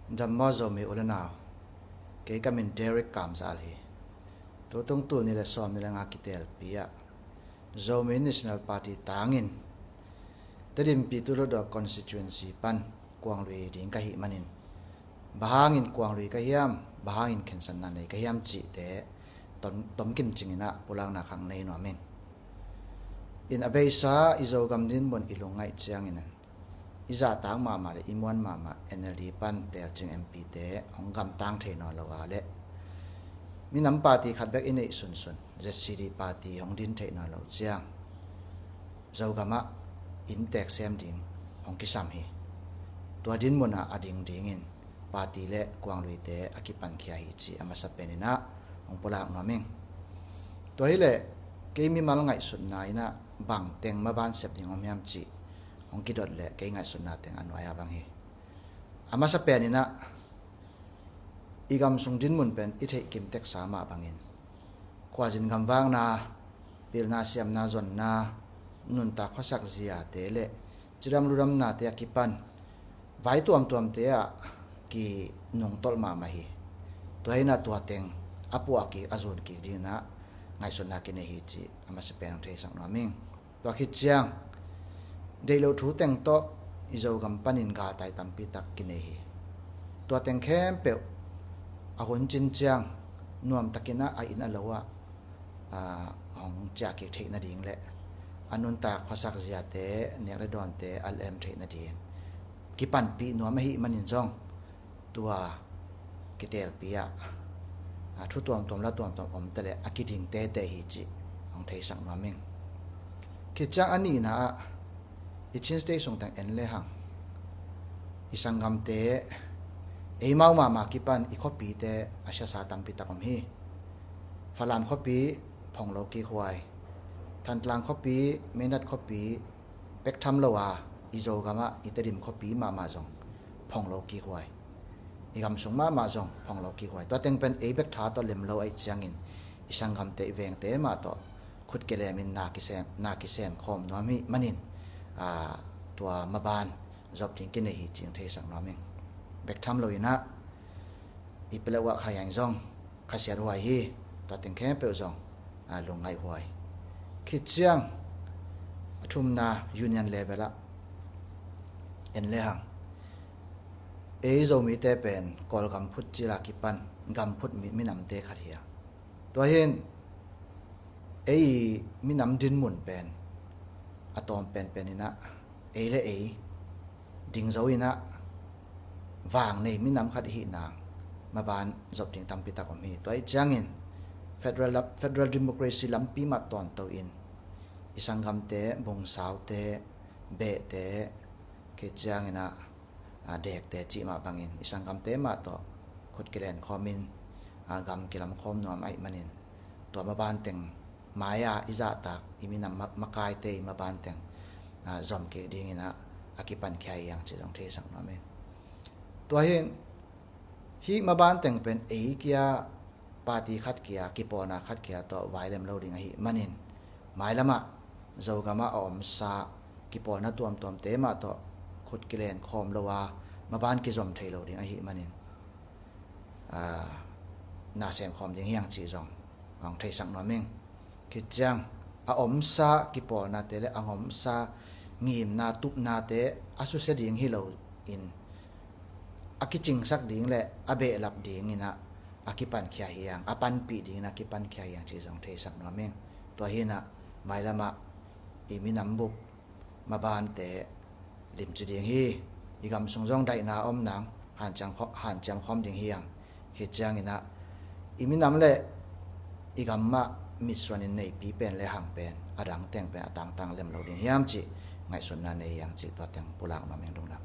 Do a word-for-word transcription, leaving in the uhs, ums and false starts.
Dam maw Zomi u le nau. Kei ka min Derek Kamzal hi. Tutung tul nih le sawm nih le nga kitelpi ah Zomi National Party tangin Tedim Pyithu Hluttaw constituency pan Kuanglui ding ka hih manin, bang hangin Kuanglui ka hiam, bang hangin khensatna nei ka hiam cihte tom, tomkin cingin ah pulakna khang nei nuam ing. In a beisa i Zogam dinmun i lungngaih ciangin i zahtak mahmah le i muan mahmah N L D pan telcing M P te hong gamtang thei nawn lo a le minam party khat bek i neih sunsun Z C D party hong din theih nawn lo ciang Zogam ah inntek sem ding hong kisam hi. Tua dinmun ah a ding dingin party le Kuangluite a kipankhia hi cih a masa penin ah hong pulak nuam ing. Tua hileh kei mimal ngaihsutna in ah bang teng maban sep ding om hiam cih hong kidot le kei ngaihsutna teng a nuai-a bang hi. A masa penin ah i gam sung dinmun pen i theih kim teksa mah bangin khuazin gamvakna, pilna siamna zonna, nuntak khuasak ziate le cidam ludamnate a kipan vai tuamtuamte ah kinungtolh mahmah hi. Tua hi in ah tua teng a puah kik, a zun kik dingin ah ngaihsutna kinei hi cih a masa pen hong theisak nuam ing. Tua khit ciang deih loh thu teng tawh i Zogam panin galtai tampi tak kinei hi. Tua teng khempeuh a hun cin ciang nuamtakin ah a inn a lo ah, aa, hong ciah kik theih nading le a nuntak khuasak ziate, nek le dawnte a lem theih nading kipanpih nuam ahih manin zong tua kitelpi ah, a, thu tuamtuam la tuamtuam om ta le a kiding tete hi cih hong theisak nuam ing. Khit ciang a nihna ah i Chin State sung teng en le hang i sanggamte, eimau mahmah kipan i khuapite a siasa tampi tak om hi. Falam khuapi phong lo kik huai, Thantlang khuapi, Meinat khuapi, bek tham lo a i Zogam ah i Tedim khuapi mahmah zong phong lo kik huai. I gam sung mahmah zong phong lo kik huai. Tua teng pen ei bek tha tawh lem lo ahih ciangin i sanggamte, i vengte mah tawh khut kilemin na kisem, na kisem khawm nuam hi manin, aa, tua maban zop ding kinei hi cih theisak nuam ing. Bek tham lo in ah i pia le uah Kha Yeng zong khasiat huai hi. Tua teng khempeuh zong, a, lungngaih huai. Khit ciang a thumna union level ah en le hang ei Zomite pen Kawlgam phut cil a kipan gam phut mi, minamte khat hi a, tua hi in ei minam dinmun pen a tawm penpen in ah ei le ei ding zo in ah vang nei minam khat i hih nang maban zop ding tampi tak om hi. Tua ahih ciangin federal, federal democracy lampi mah tawnto in i sanggamte, bungsaute, behte, khit ciangin ah, a, dekte cih mah bangin i sanggamte mah tawh khut kilen khawmin, a, gam kilam khawm nuam ahih manin tua maban teng mai-a i zahtak i minam ma-, makaite i maban teng, a, zom kik dingin ah a kipankhia hi hang cih zong theisak nuam ing. Tua hi in hih maban teng pen ei kia party khat kia, kipawlna khat kia tawh vai lem lo ding ahih manin mailam ah Zogam ah a omsa kipawlna tuamtuamte mah tawh khut kilen khawm lo a maban kizom thei lo ding ahih manin, a, na sem khawm ding hi hang cih zong hong theisak nuam ing. Khit ciang a omsa kipawlnate le a omsa ngimna, tupnate a susia ding hi lo in a kicingsak ding le a behlap dingin ah a kipankhia hi hang, a panpih dingin a kipankhia hi hang cih zong theisak nuam ing. Tua hi in ah mailam ah i minam bup mabante limci ding hi. I gam sung zong daihna om nang hanciam khaw-, hanciam khawm ding hi hang. Khit ciangin ah i minam le i gam ah mitsuanin neipi pen le hang pen a dang teng pen a tangtang lem lo ding hiam cih ngaihsutna nei hi hang cih tua teng pulak nuam ing, lungdam.